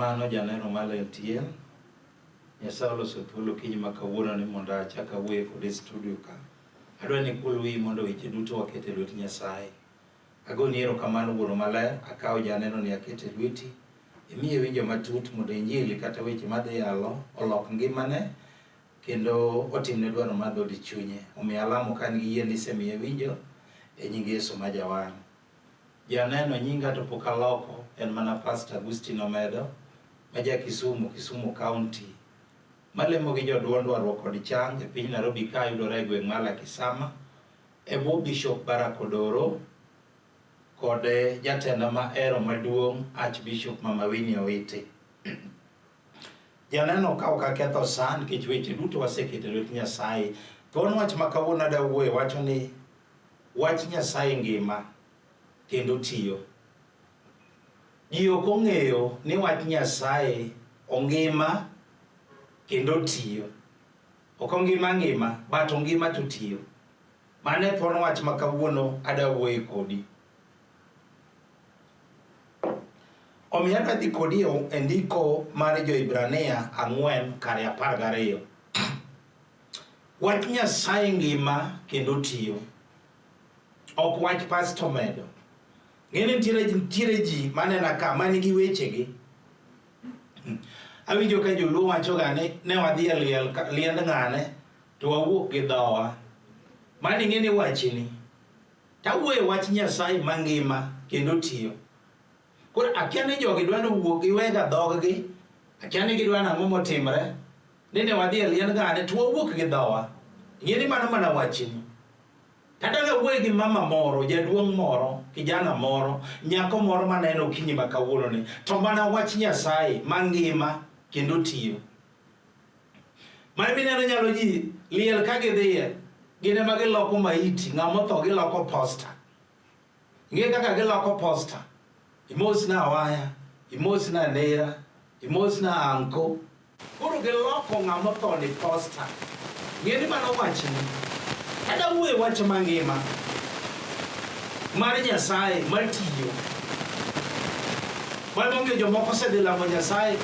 Erokamano janeno mar LTN. Nyasaye oloso thuolo okinyi ma kawuono ni mondo achak awuoye kode e studio ka. Adwa ni ikul wiyi mondo weche duto waket e lwet Nyasaye. Agoni erokamano Wuoro Maler, akawo janeno ni aketo e lweti. Imiye winjo matut mondo injili kata weche madhi yalo olok ngimane kendo otimne dwaro mar dhood chunye. Omiyo alamo ka an gi yie ni isemiye winjo e nying Yesu ma Jawar. Janeno nyinga to pok aloko, en mana Pastor Agustino Omedo ma ja Kisumu, Kisumu County. Malemo gi joduond warruok kod chang e piny Nairobi ka yudore e gweng' mar Lakisama e bwo Bishop Barack Odoro kod jatenda ma ero maduong' Archbishop Mama Winnie Owiti. Janeno ka ok aketho sa nikech weche duto waseketo e lwet Nyasaye. Thuon wach ma kawuono adwa wuoye wacho ni wach Nyasaye ngima kendo tiyo. Ji ok ong'eyo ni wach Nyasaye ongima kendo tiyo. Ok ongima ngima, but ongima to tiyo. Mano e thuon wach ma kawuono adwa wuoye kodi. Omiyo adwa dhi kodi e ndiko mar Jo-Hibrania ang'wen kare 12. Wach Nyasaye ngima kendo tiyo. Ok wach pastor medo. Ng'eni nitiere ji manena ka man gi wechegi. Awinjo ka joluo wachoga ni ne wadhi e liel liend ng'ane to wawuok gi dhowa. Mano ing'e ni wachni. Tawuoyo wach Nyasaye mangima kendo tiyo. Koro akia ni jogi dwa ni owuog giwega dhoggi, akia ni gidwa nang'o motimre, ni ne wadhi e liend ng'ane to wawuok gi dhowa. Ing'e ni mano mana wachni. Kata ne awuoyo gi mama moro, jaduong' moro, kijana moro, nyako moro maneno okinyi ma kawuono ni, to mana wach Nyasaye mangima kendo tiyo. Mano mineno nyalo ji liel ka gidhiye, gin ema giloko maiti, ng'ama otho giloko posta. Ing'e kaka giloko posta. Imosna awaya, imosna nera, imosna anko. Koro giloko ng'ama otho ni posta. Ng'e ni mano wachni. Kada wuoye wach mangima mar Nyasaye matiyo. Mano onge jomoko osedhi lamo Nyasaye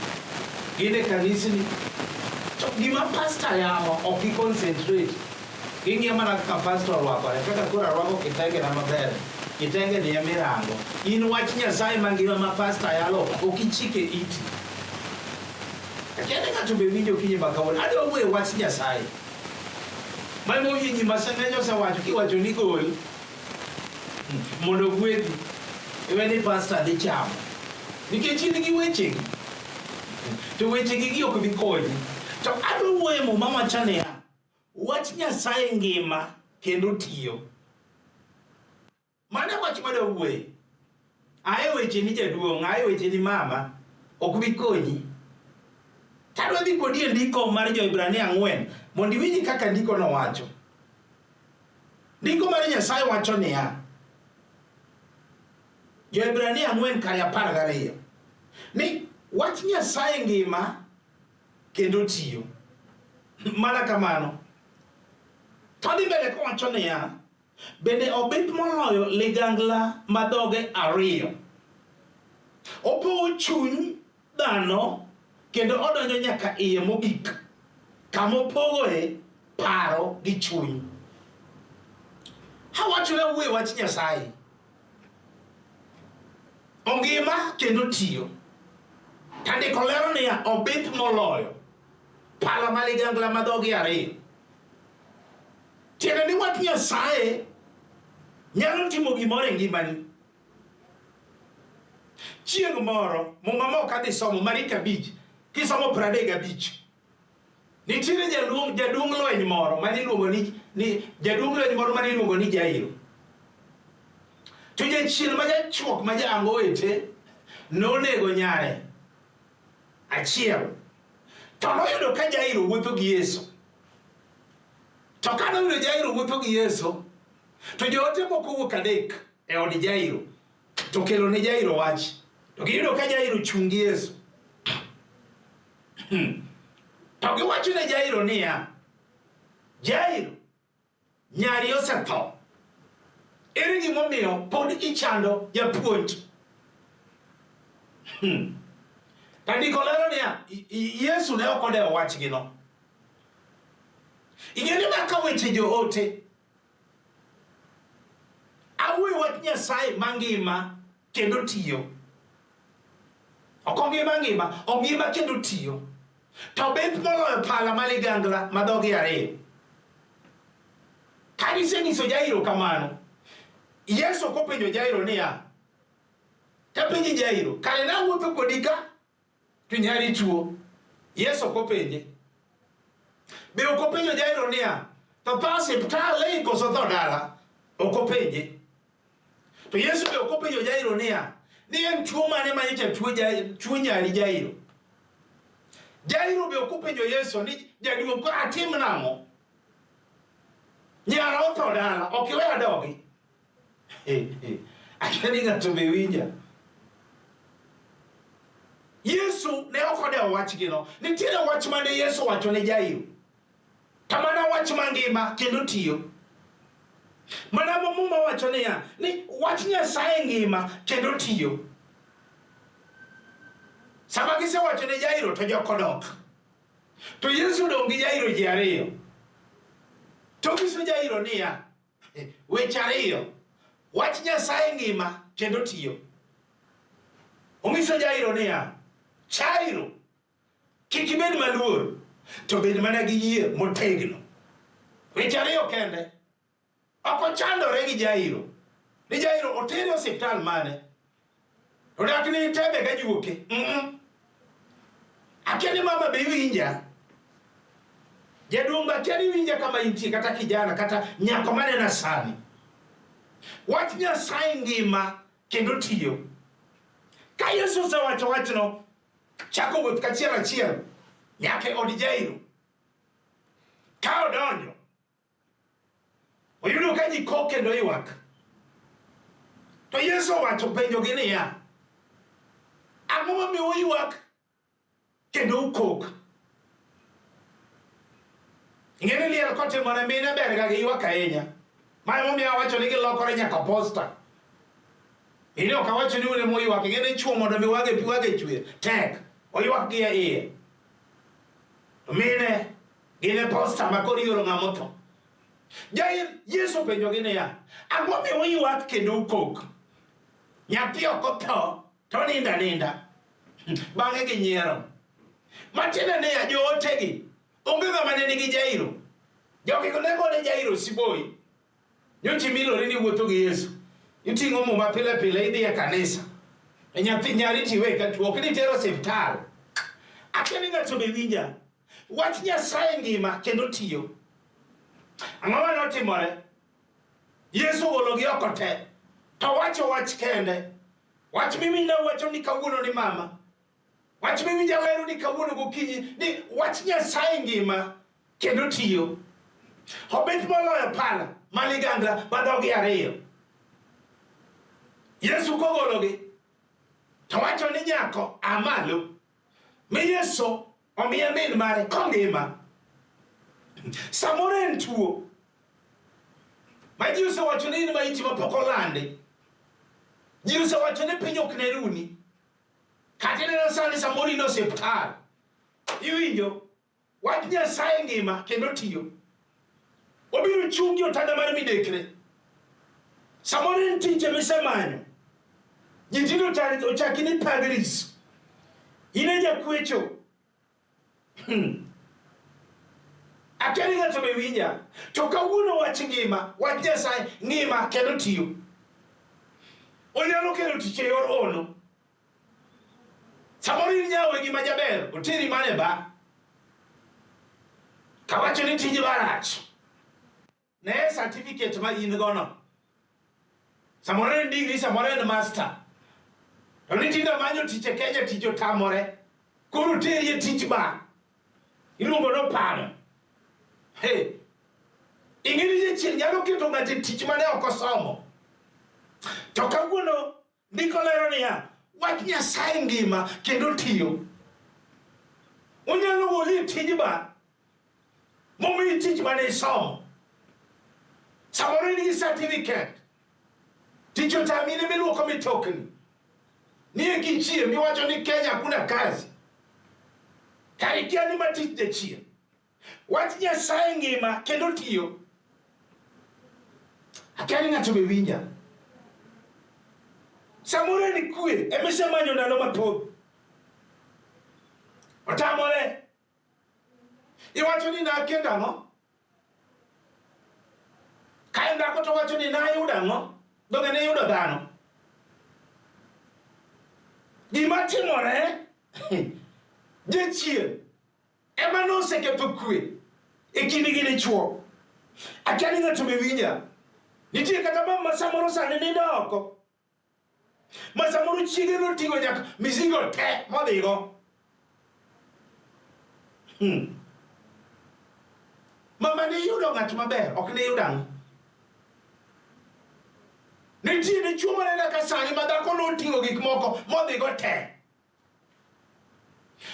gin e kanisni. To gima pasta yalo ok gi concentrate. Ging'iyo mana kaka pastor orwakore, kaka koro arwako kitenge na maber. Kitenge ni ema irango. In wach Nyasaye mangima ma pastor yalo ok ichike iti. Akia ni ng'ato be winjo okinyi ma kawuono. Adwa wuoyo wach Nyasaye. Mano oyie ji maseng'eny osewacho kiwacho ni gol mondo ogwedhi. Iwe ni pastor dhi chamo. Nikech in gi wechegi. To wechegi gi ok bi konyi. To adwa wuoyo e muma wacho niya, wach Nyasaye ngima kendo tiyo. Mano e wach madwa wuoye. Aye weche ni jaduong', aye weche ni mama, ok bi konyi. Tadwa dhi kodi e ndiko mar Jo-Hibrania 4 mondo iwinj kaka ndiko no wacho. Ndiko mar Nyasaye wacho niya, Jo-Hibrania 4 kare 12 ni wach Nyasaye ngima kendo tiyo. Mana kamano. To dhi mbele kowacho niya, Bende obith moloyo ligangla ma dhoge ariyo. Opowo chuny dhano kendo odonjo nyaka iye mogik, kama opogoe paro gi chuny. Awacho ne wuoyo wach Nyasaye. Ongima kendo tiyo. Tandiko lero niya, obith moloyo pala ma ligangla ma dhoge ariyo. Tiende ni wach Nyasaye nyalo timo gimoro e ngimani. Chieng' moro, Muma ma ok adhi somo, Mariko 5, kisomo 35, nitiere jaduong' jaduong' lweny moro mane iluongo ni jaduong' lweny moro mane iluongo ni Jairo. To jachien ma jachuok ma ja angowete nonego nyare achiel. To noyudo ka Jairo wuotho gi Yesu. To ka noyudo Jairo wuotho gi Yesu, to joote moko owuok adek e od Jairo to kelo ne Jairo wach. To giyudo ka Jairo chung' gi Yesu. To giwacho ne Jairo niya, Jairo, nyari osetho. Ere gimomiyo pod ichando japuonj? To ndiko lero niya, Yesu ne ok odewo wachgino. Ing'e ni maka weche joote. Awuoyo wach Nyasaye mangima kendo tiyo. Ok ongima ngima, ongima kendo tiyo. To bith moloyo pala ma ligangla ma dhogi ariyo. Ka gisenyiso Jairo kamano, Yesu ok openjo Jairo niya, tapenji Jairo, kare nawuotho kodi ka to nyari tuo. Yesu ok openje. Be ok openjo Jairo niya, to tho osiptal ei koso tho dala? Ok openje. To Yesu be ok openjo Jairo niya, ni en tuo mane ma nyocha tuo nyari Jairo? Jairo be ok openjo Yesu ni jaduong' koro atim nang'o? Nyara otho dala, ok iwe adogi. Akia ni ng'ato be winja. Yesu ne ok odewo wachgino. Nitiere wach mane Yesu owacho ne Jairo. To mana wach mangima kendo tiyo. Mana ma Muma wacho niya, ni wach Nyasaye ngima kendo tiyo. Sama gisewacho ne Jairo to jok odok. To Yesu odong' gi Jairo ji ariyo. To nyiso Jairo niya, weche ariyo, wach Nyasaye ngima kendo tiyo. Onyiso Jairo niya, Jairo, kik ibed maluor, to bed mana gi yie motegno. Weche ariyo kende. Ok ochandore gi Jairo. Ni Jairo otere osiptal mane? Odak ni tebe ga juoke. Akia ni mama be iwinja. Jaduong' be akia ni iwinja kama intie kata kijana kata nyako manena sani. Wach Nyasaye ngima kendo tiyo. Ka Yesu osewacho wachno, chako wuoth kachiel achiel nyaka e od Jairo. Ka odonjo, Oyudo ka ji kok kendo ywak. To Yesu owacho penjogi niya, Ang'o momiyo uywak kendo ukok? Ing'e ni liel kotimore mine ber ga giywak ahinya. Ma emomiyo awacho ni gilokore nyaka posta. Mine ok awacho ni un ema uywak, ing'e ni chwo mondo mi wage pi wage chwer tek, oywak gi e iye. To mine Gin e posta ma koro ioro ng'ama otho. Jair, Yesu openjogi niya, ang'o miyo uywak kendo ukok? Nyathi ok otho, to onindo aninda. Bang'e ginyiero. Matiende niya, jootegi, onge ng'ama ne nigi Jairo. Jogigo ne gone Jairo siboi. Nyocha imilori ni wuotho gi Yesu. Iting'o muma pile pile idhi e kanisa. E nyathi nyari tiwe ka tuo, ok ni itero osiptal. Akia ni ng'ato be winja. Wach Nyasaye ngima kendo tiyo. Ang'o mane otimore? Yesu ogologi oko te. To wacho wach kende. Wach miwinja wacho ni kawuono ni mama. Wach miwinja lero ni kawuono gokinyi ni wach Nyasaye ngima kendo tiyo. Obith moloyo pala ma ligangla ma dhogi ariyo. Yesu kogologi to wacho ni nyako a malo. Mi Yesu omiye min mare kongima. Samoro en tuo ma ji osewacho ni in maiti mapok olandi. Ji osewacho ni piny ok ne runi. Kata ineno sani samoro in e osiptal. Iwinjo wach Nyasaye ngima kendo tiyo. Obiro chungi otanda mar midekre. Samoro en tich emisemanyo. Ji tinde ochaki ni padris. In e jakwecho. Akia ni ng'ato be winja. To kawuono wach ngima, wach Nyasaye ngima kendo tiyo. Onyalo kelo tich e yor ono. Samoro in nyawe gi ma jaber, oteri mana e bar. Kawacho ni tij bar rach. Ne certificate ma in go no. Samoro en degree, samoro en master. To ni tinde manyo tich e Kenya tich otamore. Koro teri e tich bar. Iluongo ni opano. Hey. Ing'e ni jachien nyalo keto ng'ato e tich mane ok osomo. To kawuono Ndiko lero niya, wach Nyasaye ngima kendo tiyo. Onyalo goli e tij bar momiyi tich mane isomo. Samoro in gi certificate, tich otami in ema iluoko mitokni. Nie kichie miwacho ni Kenya hakuna kazi. Kare ikia ni ma tich jachien. Wach Nyasaye ngima kendo tiyo. Akia ni ng'ato be winja. Samoro en kwe ema isemanyo ndalo mathoth. Otamore. Iwacho ni nakendo ang'o? Ka en dhako to wacho ni nayudo ang'o? Donge ne iyudo dhano? Gima timore, jachien ema noseketho kwe e kindi gi dichwo. Akia ni ng'ato be winja. Nitie kata mama ma samoro sani nindo oko. Ma samoro chiege noting'o nyaka mizigo te modhigo. Mama ne iyudo ng'at maber, ok ne iyudo ang'o? Nitie dichwo maneno ka sani ma dhako noting'o gik moko modhigo te.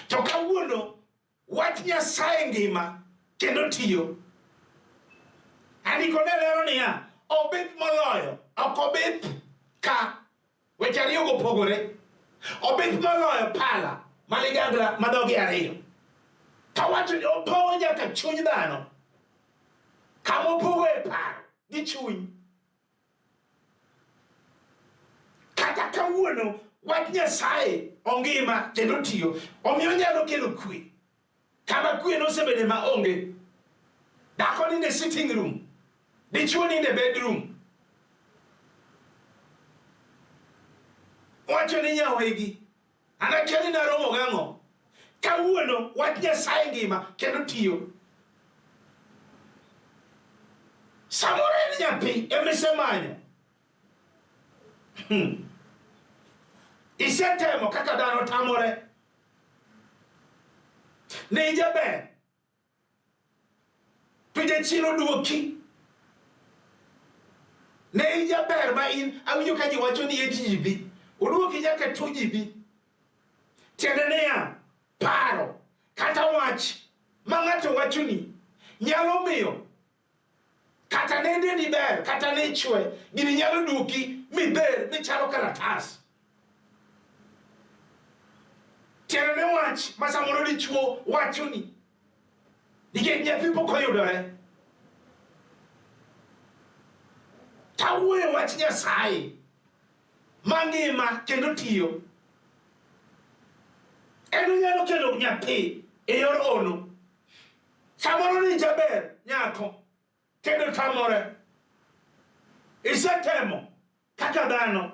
To kawuono wach Nyasaye ngima kendo tiyo. Andiko ne lero niya, obith moloyo, ok obith ka. Weche ariyogo opogore. Obith moloyo pala ma ligangla ma dhoge ariyo. Kawacho ni opowo nyaka chuny dhano. Kama opogo e paro gi chuny. Kata kawuono wach Nyasaye ongima kendo tiyo, omiyo onyalo kelo kwe. Kama kwe nosebede ma onge. Dhako nindo e sitting room, dichuo nindo e bedroom. Wacho ni nyawegi, an akia ni naromo gang'o. Kawuono wach Nyasaye ngima kendo tiyo. Samoro en nyathi emisemanyo. Isetemo kaka dhano tamore. Ne ijaber to jachien oduoki. Ne ijaber ma in awinjo ka ji wacho ni 8 GB. Oduoki nyaka 2 GB. Tiende niya, paro kata wach ma ng'ato wachoni nyalo miyo kata ne dendi ber kata ne ichwe, gini nyalo duoki midher michalo kalatas. Tiende ne wach ma samoro dichuo wachoni nikech nyathi pok oyudore. Tawuoyo wach Nyasaye mangima kendo tiyo. En onyalo kelo nyathi e yor ono. Samoro ni jaber nyako kendo tamore. Isetemo kaka dhano.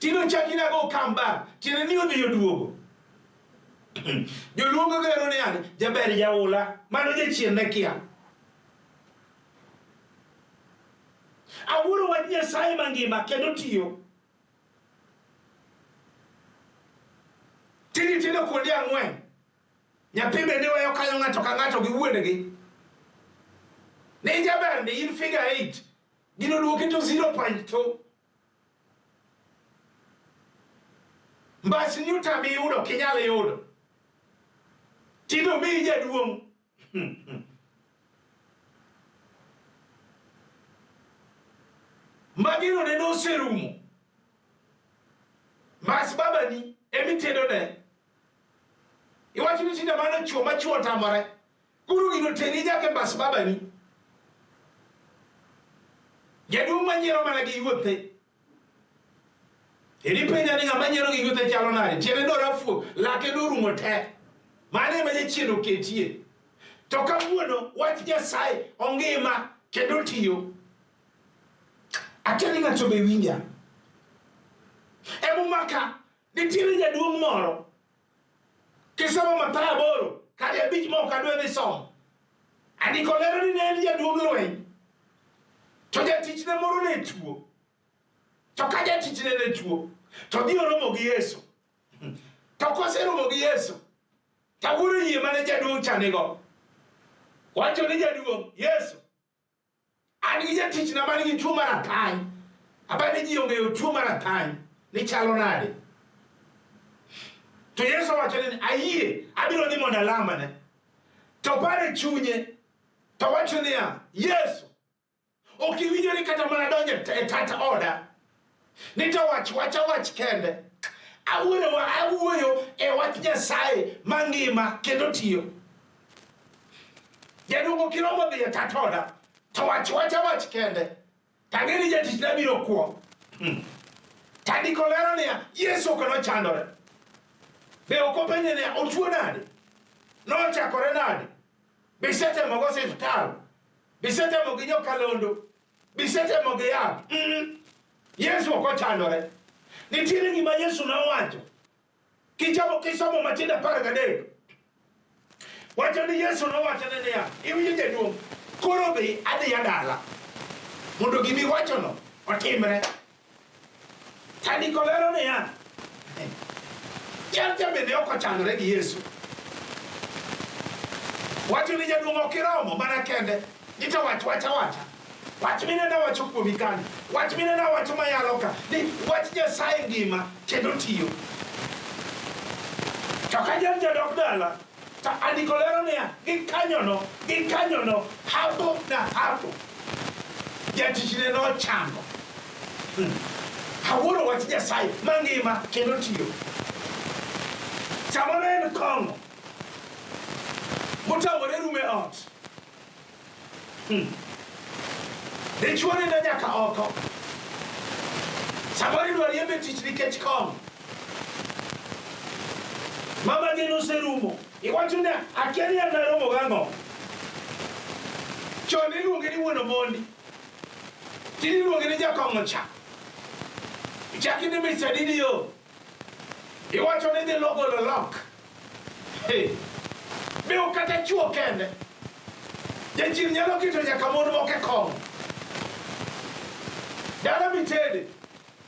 Tino chaki nago come back. Tiende ni odhi oduogo. Joluongo gero ni an jaber jaula. Mano jachien ne kia. Awuoro wach Nyasaye mangima kendo tiyo. Tini tindo kuonde ang'wen. Nyathi bende weyo kanyo ng'ato ka ng'ato gi wuonegi. Ne jaber ni in figure 8. Gino duoki to 0.2. Mbasni otami yudo ok inyal yudo. Tinde omiyi jaduong'. Magino nene oserumo. Mbas babani emitedone. Iwacho ni tinde mano chuo ma chuo otamore. Koro gino teri nyaka e mbas babani. Jaduong' manyiero mana gi yuothe. Eri penja ni ng'ama nyiero gi yuothe chalo nade? Tiende do rafuo, lake dorumo te. Mano ema jachien oketie. To kawuono wach Nyasaye ongima kendo tiyo. Akia ni ng'ato be winja. E muma ka nitiere jaduong' moro Kisomo Mathayo 8 kare 5 ma ok adwa dhi somo. Andiko lero ni ne en jaduong' lweny. To jatichne moro ne tuo. To ka jatichne ne tuo, to dhi oromo gi Yesu. To koseromo gi Yesu, to wuoro yie mane jaduong' cha nigo. Wacho ni jaduong' Yesu, An gi jatichna man gi tuo mar athany. Apa ni ji ong'eyo tuo mar athany ni chalo nade. To Yesu owacho ni ayie, abiro dhi mondo alamane. To pare chunye, to wacho niya, Yesu, ok iwinjori kata mana donjo e tat oda. Ni to wach wacha wach kende. Awuoyo e wach Nyasaye mangima kendo tiyo. Jaduong' ok iromo dhi e tat oda to wach wacha wach kende. Tang'e ni jatichna biro kwo. Tandiko lero niya, Yesu ok nochandore. Be ok openje niya, otuo nade? Nochakore nade? Be isetemo go osiptal? Be isetemo gi nyokalondo? Be isetemo gi yath? Yesu ok ochandore. Nitiere gima Yesu nowacho. Kichamo kisomo matindo 13. Wacho ni Yesu nowachone niya, iwinjo jaduong', koro dhi adhiya dala mondo gima iwachono otimre. Tandiko lero niya, jal cha bende ok ochandore gi Yesu. Wacho ni jaduong' ok iromo mana kende, ito wach wach awacha. Wach mineno awacho kuomi kanyo, wach mineno awacho mayalo ka, ni wach Nyasaye ngima kendo tiyo. To ka jal jadok dala, to andiko lero niya, gikanyono, hapo na hapo, jatichne nochango. Awuoro wach Nyasaye mangima kendo tiyo. Samoro en kong'o motamore rumo e ot. Dichuo nindo nyaka oko. Samoro idwa riembe tich nikech kong'o. Mama geno oserumo. Iwacho ni akia ni an naromo gang'o. Chon iluonge ni wuon Omondi. Tinde iluonge ni jakong'o cha. Ichak ni Mr. Didio. Iwacho ni dhi golo lok. Hey. Be ok kata chuo kende. Jachien nyalo keto nyaka mon moko e kong'o. Dala mitede.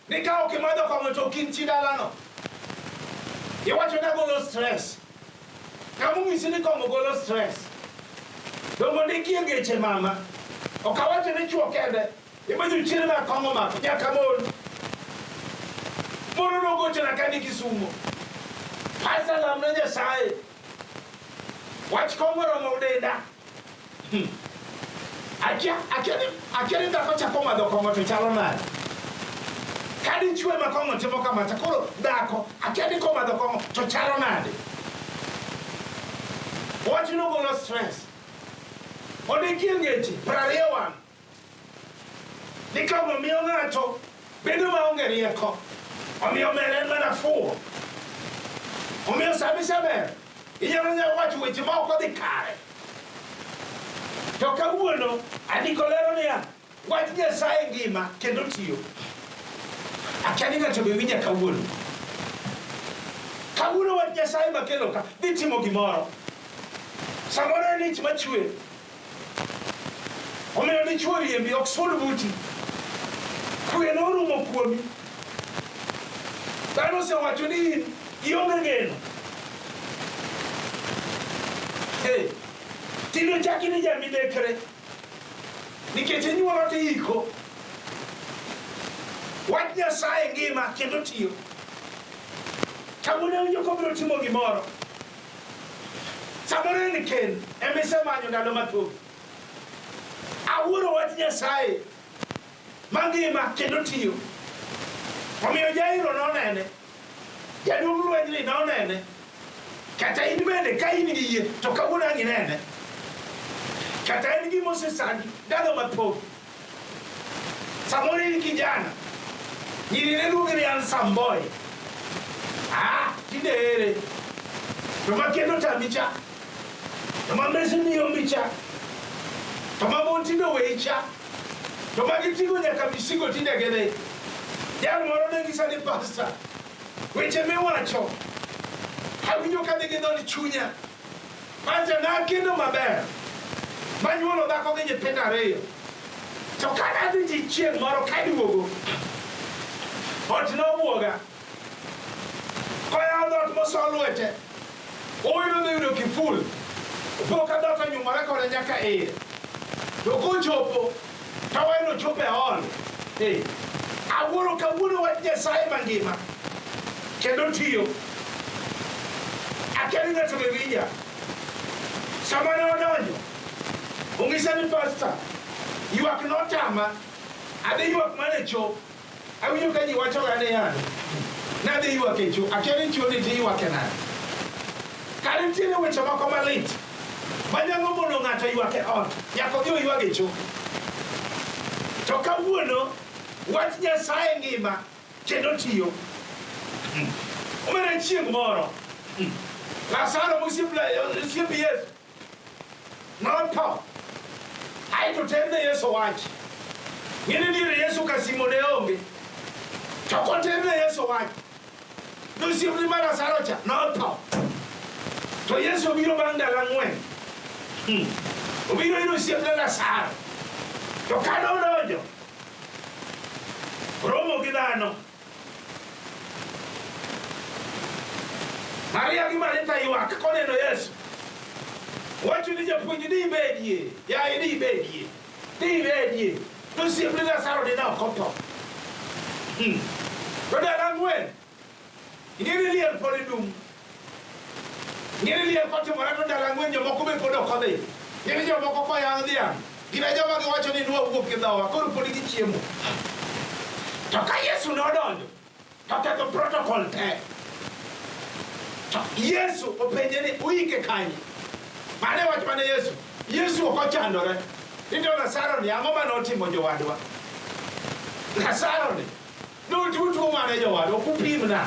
Ni ka ok imadho kong'o to ok in chi dalano. Iwacho ni agolo stress. Ng'ama onyisi ni kong'o golo stress? Donge ondikie ngeche mama? Ok awacho ni chuo kende. Ibedo chier ma kong'o mako nyaka mon. Moro nogochona ka ni Kisumo. Pasa lamna Nyasaye. Wach kong'o oromo denda. Akia ni dhako chako madho kong'o to chalo nade? Ka dichwo ema kong'o timo kama to koro dhako akia ni komadho kong'o to chalo nade? Wach nogolo stress. Ondikie ngeche 20 wang'. Ni kong'o miyo ng'ato bedo maonge rieko. Omiyo mer en mana fuwo. Omiyo sama isemer, inyalo nyalo wacho weche ma ok odhi kare. To kawuono andiko lero niya, wach Nyasaye ngima kendo tiyo. Akia ni ng'ato be winja kawuono. Kawuono wach Nyasaye makelo ka dhi timo gimoro. Samoro en ich machwe. Omiyo dichuo riembi ok sud buti. Kwe norumo kuomi. Dhano osewacho ni in ionge geno. Hey, tinde chaki ni jamidekre nikech inyuolo to iiko. Wach Nyasaye ngima kendo tiyo. Kawuono awinjo kobiro timo gimoro. Samoro en kend ema isemanyo ndalo mathoth. Awuoro wach Nyasaye mangima kendo tiyo. Omiyo Jairo nonene, jaduong' lwenyni nonene. Kata in bende ka in gi yie to kawuono ang' inene. Kata en gima osesandi ndalo mathoth. Samoro in kijana, nyiri ne luongi ni handsome boy. Ah, tinde ere. To ma kendo tami cha. To ma mbesni yombi cha. To ma mon tinde oweyi cha. To ma giting'o nyaka misigo tinde gidhi. Jal moro ne nyisa ni pastor, weche miwacho awinjo ka dhi gi dhood chunya. Pastor nakendo maber manyuolo dhako gi nyithindo ariyo. To ka nadhi tich chieng' moro kaduogo, ot nobwoga. Koyawo dhoot moso lwete, oyudo dhi yudo kiful. Opo ka dhoot onyumore kode nyaka iye. To kochopo, to weno chopo e hall. Hey, awuoro kawuono wach Nyasaye mangima kendo tiyo. Akia ni ng'ato be winja. Sama ne odonjo, onyisa ni pastor, ywak notama, adhi ywak mana e cho. Awinjo ka ji wachoga niya, Nadhi ywak e cho, akia ni choni to iywak e nade. Kare nitiere weche moko malit manyalo mono ng'ato ywak e ot, nyaka odhi oywag e cho. To kawuono wach Nyasaye ngima kendo tiyo. Omera chieng' moro Lazaro mosiep Yesu notho aeto terne Yesu wach. Ng'eni diere Yesu ka simo ne onge. To koterne Yesu wach, nosiepne ma Lazaro cha notho. To Yesu obiro bang' ndalo ang'wen. Obiro ir osiepne Lazaro. To kane odonjo, romo gi dhano. Maria gi Maritha ywak koneno Yesu. Wacho ni japuonj di bedie, yaye di bedie, di bedie. To osiepne Lazaro dine ok otho. To ndalo ang'wen, ing'e ni liel pod dum. Ing'e ni liel kotimore to ndalo ang'wen jomoko be pod ok odhi. Ing'e ni jomoko koyang' dhiang', gin e joma giwacho ni nwawuok gi dhowa, koro pod gichiemo. To ka Yesu nodonjo, to ketho protocol te. To Yesu openje ni uike kanye? Mano e wach mane Yesu. Yesu ok ochandore. Ni to Lazaro ni ang'o mane otimo jowadwa? Lazaro ni notuo tuo mane jowadwa? Ok upimna.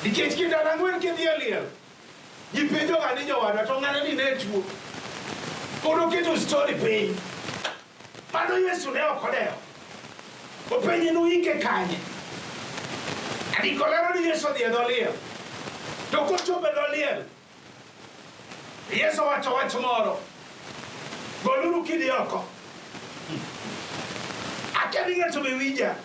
Nikech kindalo ang'wen kidhi e liel, ji penjoga ni jowadwa to ng'ane ni ne tuo. Pod oketo story piny. Mano Yesu ne ok odewo. Openje ni uike kanye? Andiko lero ni Yesu odhi e dho liel. To kochopo e dho liel, Yesu owacho wach moro. Goluru kidi oko. Akia ni ng'ato be winja.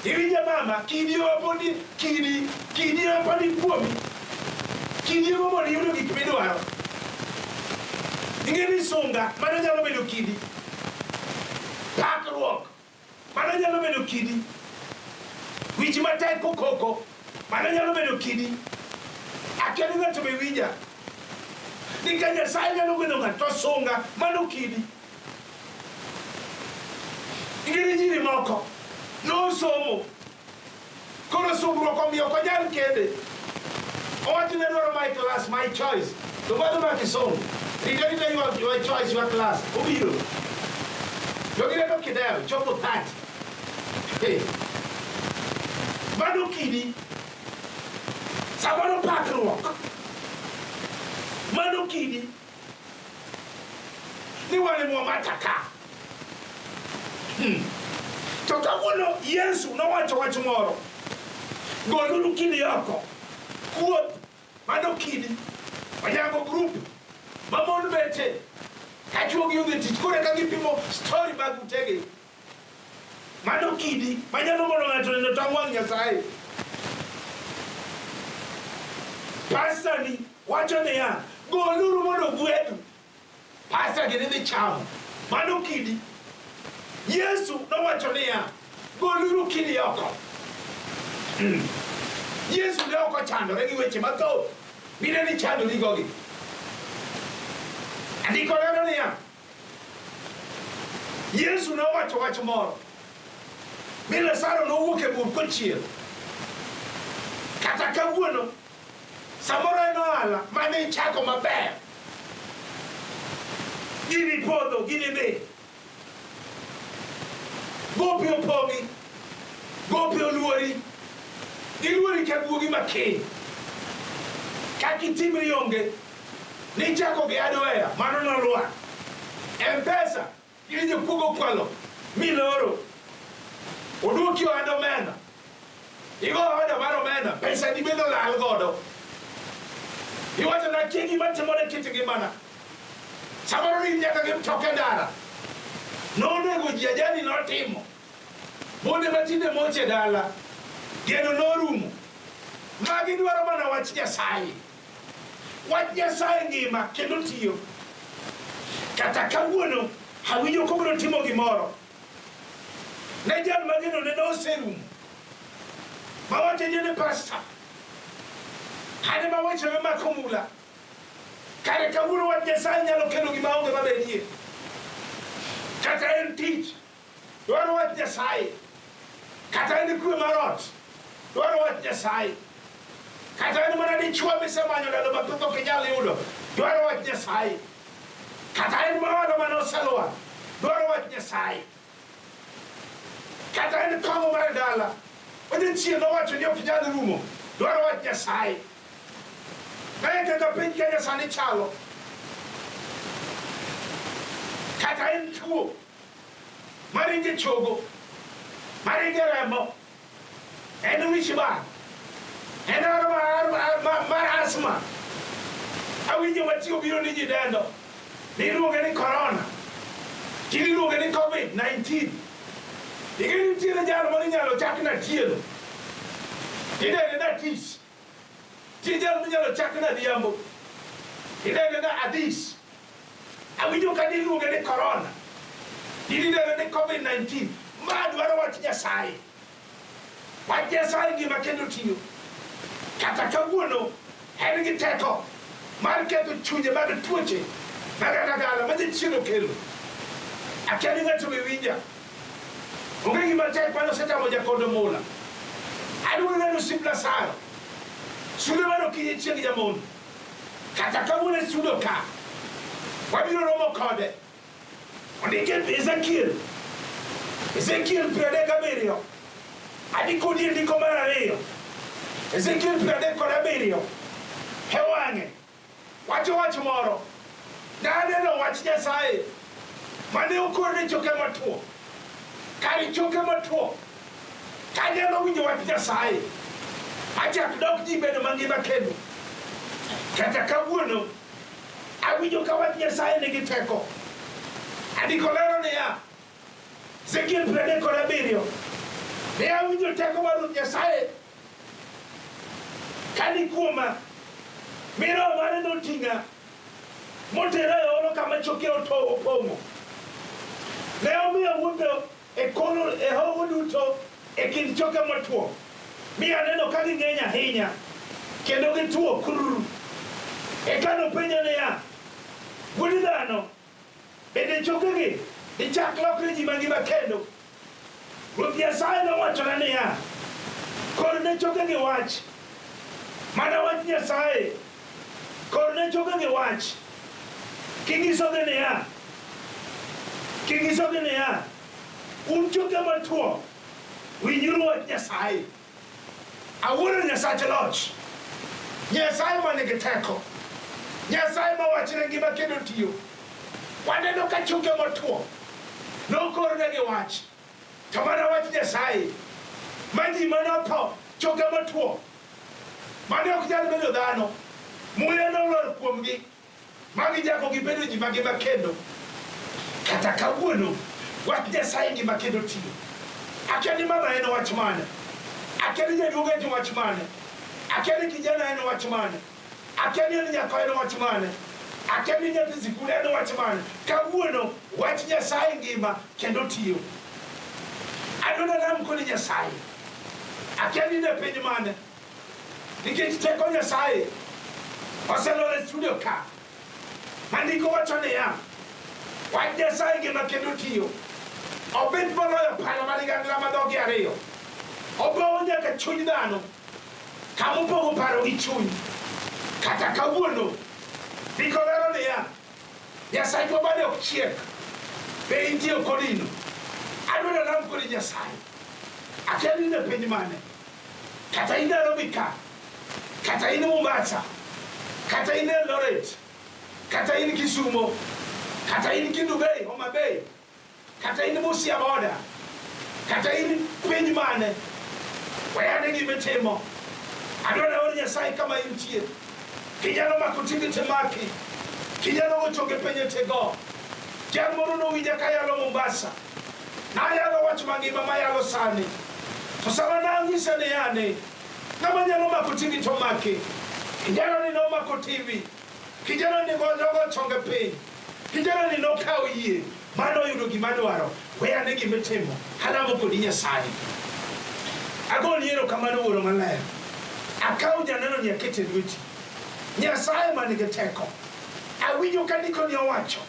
Iwinja mama, kidi oponi, kidi, kidi oponi kuomi. Kidi ema mondo iyudo gik midwaro. Ing'e ni sunga, mano nyalo bedo kidi. Pakruok, mano nyalo bedo kidi. Wich matek kokoko, mano nyalo bedo kidi. Akia ni ng'ato be winja. Ni ka Nyasaye nyalo gwedho ng'ato to sunga, mano kidi. Ing'e ni nyiri moko nosomo, koro sungruok omiyo ok onyal kende. Owacho ni adwaro my class, my choice. To mano ma kisungu. Rita rita your choice, your class. Obiro. To gireto kidewo, chopo 30. Hey. Mano kidi. Samoro pakruok. Mano kidi. Ni wan e mwamata ka. To kawuono Yesu nowacho wach moro. Goluru kidi oko. Kuoth, mano kidi. Onyango group, ma mon bete. Ka chwogi odhi tich, koro eka gipimo story mag utegi. Mano kidi, manyalo mono ng'ato neno tong wang' Nyasaye. Pastor ni wacho niya, goluru mondo ogwedhu. Pastor gini dhi chamo. Mano kidi. Yesu nowacho niya, goluru kidi oko. Yesu ne ok ochandore gi weche mathoth. Mine ni chandorigogi. Andiko lero niya, Yesu nowacho wach moro mi Lazaro nowuok e bur kochier. Kata kawuono, samoro en ohala mane ichako maber, gini podho, gini dhi, gopi opong'i, gopi oluori, giluori ka guogi makiny. Kaka itimri onge, nichako gi hardware, mano nolwar. M-Pesa, gini jokuogo okwalo, miloro. Oduoki ohand omena. Igo oda mar omena, pesa ni bende olal godo. Iwacho na akia gima timore kit ngimana. Samoro ni nyaka gi mtoka e ndara. Nonego ji ajali notimo. Monde matinde moche dala. Geno norumo. Magi dwaro mana wach Nyasaye. Wach Nyasaye ngima kendo tiyo. Kata kawuono awinjo kobiro timo gimoro. Ne jal ma geno ne noserumo. Mawacho ni ne pasta. Ane ma weche mako mula. Kare kawuono wach Nyasaye nyalo kelo gima onge mabedie. Kata en tich, dwaro wach Nyasaye. Kata en kwe mar ot, dwaro wach Nyasaye. Kata en mana dichwo misemanyo ndalo mathoth ok inyal yudo, dwaro wach Nyasaye. Kata en mawalo mane oselwar, dwaro wach Nyasaye. Kata en kong'o mar dala, ma jachien nowacho ni ok nyal rumo, dwaro wach Nyasaye. Mae kaka piny Kenya sani chalo. Kata en tuo maringe chogo, maringe remo, en wich bar, en mar asma. Awinjo matiyo biro ni ji dendo, niluonge ni corona, tinde iluonge ni COVID-19. Ing'e ni nitiere jal moro inyalo chak na tielo, idende na tich. Nitie jal minyalo chak na adhiambo, idende na adhis. Awinjo ka niluonge ni corona, idende ni COVID-19. Ma dwaro wach Nyasaye. Wach Nyasaye ngima kendo tiyo. Kata kawuono en gi teko mar ketho chunje mag tuoche magalagala ma jachien okelo. Akia ni ng'ato be winja. Onge gima tek mane osetamo jakondo mula. Adwaro neno osiep Lazaro. Sulwe mar okinyi chieng' jamondo. Kata kawuono e studio ka, wabiro romo kode. Ondike Ezekiel. Ezekiel 37. Adhi kodi e ndiko mar ariyo. Ezekiel 37. He wang'e. Wacho wach moro. Naneno wach Nyasaye mane okor ne choke matuo. Kar choke matuo kanyalo winjo wach Nyasaye achak dok ji bedo mangima kendo. Kata kawuono awinjo ka wach Nyasaye nigi teko. Andiko lero niya, Ezekiel 37, ne awinjo teko mar Ruoth Nyasaye Kani kuoma, mi roho mare noting'a, motera e holo kama choke opong'o. Ne omiyo awuotho e kor e hoho duto e kind choke motwo, mi aneno ka ging'eny ahinya, kendo gituo kururu. Eka nopenja niya, Wuod dhano, Bende chokegi dichak lokre ji mangima kendo? Ruoth Nyasaye nowachona niya, Kor ne chokegi wach, mana wach Nyasaye. Kor ne chokegi wach, kinyisogi niya, kinyisogi niya, un choke matuo, winjuru wach Nyasaye. Awuoro Nyasach loch. Nyasaye ma nigi teko. Nyasaye ma wachne ngima kendo tiyo. Waneno ka choke motwo nokornegi wach. To mana wach Nyasaye ma ji mane otho choke motwo mane ok nyal bedo dhano muya nolor kuomgi ma gichako gibedo ji mangima kendo. Kata kawuono, wach Nyasaye ngima kendo tiyo. Akia ni mama en wach mane? Akia ni jaduong' en wach mane? Akia ni kijana en wach mane? Akia ni en nyako en wach mane? Akia ni nyathi sikul en wach mane? Kawuono, wach Nyasaye ngima kendo tiyo. Adwaro lam kod Nyasaye. Akia ni in e piny mane? Nikech teko Nyasaye oselor e studio ka. Andiko wacho niya, wach Nyasaye ngima kendo tiyo. Obith moloyo pala ma ligangla ma dhoge ariyo. Ogowo nyaka chuny dhano, kama opogo paro gi chuny. Kata kawuono, ndiko lero niya, Nyasachwa bade ok chiek. Be intie kodino? Adwaro lam kodi Nyasaye. Akia ni in e piny mane. Kata in Nairobi ka, kata in Mombasa, kata in Eldoret, kata in Kisumo, kata in Kendu Bay, Homa Bay, kata in Busia border, kata in piny mane, weyane gima itimo. Adwaro aor Nyasaye kama intie. Kinyalo mako tigi timaki, kinyalo go choke piny tigo. Jal moro nowinja kayalo Mombasa. Nayalo wach mangima mayalo sani. To sama nanyise niya ni ng'ama nyalo mako TV to maki. Kijana ni nomako TV. Kijana ni nogo chonge piny. Kijana ni nokawo yie mano oyudo gima dwaro. We ane gima itimo. Alamo kodi Nyasaye. Agoni erokamano Wuoro Maler. Akawo janeno ni akete e lweti. Nyasaye man gi teko. Awinjo ka ndiko ni owacho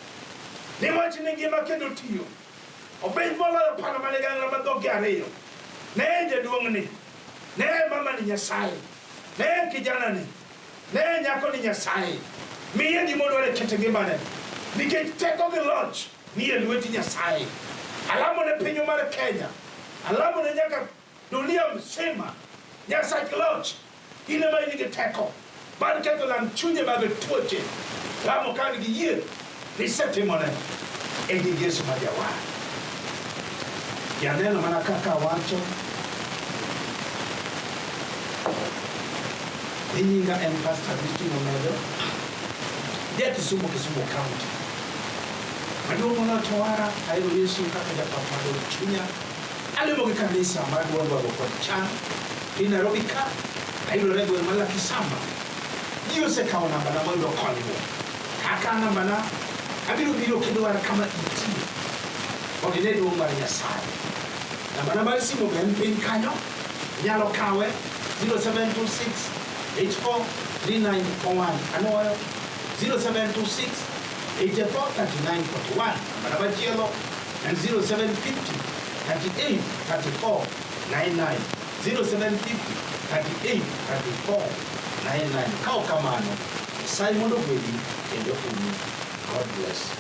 ni wachne ngima kendo tiyo. Obed moloyo pala ma ligangla ma dhoge ariyo. Ne jaduong'ni, ne mama ni Nyasaye, ne kijana ni, ne nyako ni Nyasaye. Miye gima odwaro e kit ngimane. Nikech teko gi loch nie lweti Nyasaye. Alamo ne pinywa mar Kenya. Alamo ne nyaka dunia mzima. Nyasach loch, in ema in gi teko mar ketho lang chunje mag tuoche. Lamo ka an gi yie ni isetimone e nying Yesu ma Jawar. Janeno mana kaka awacho ni nyinga en Pastor Agustino Omedo, ja Kisumu, Kisumu County. Maduong' moloyo to wara, ahero Yesu kaka jakwath madong' chunya. Alemo gi kanisa mar duond Bago kod Chan, e Nairobi ka, ayudore e gweng' mar Lakisamba. Ji osekawo nambana moyudo konyruok. Kaka nambana, abiro biro kidwara kama intie. Mondo ine duong' mar Nyasaye. Nambana mar simu be en piny kanyo, inyalo kawe 0726 84 3941. Anuoyo 0726 84 3941. Nambana machielo en 0750 38 34 99. 0750 38 34 99. Ka ok kamano, Nyasaye mondo ogwedhi kendo omi. God bless.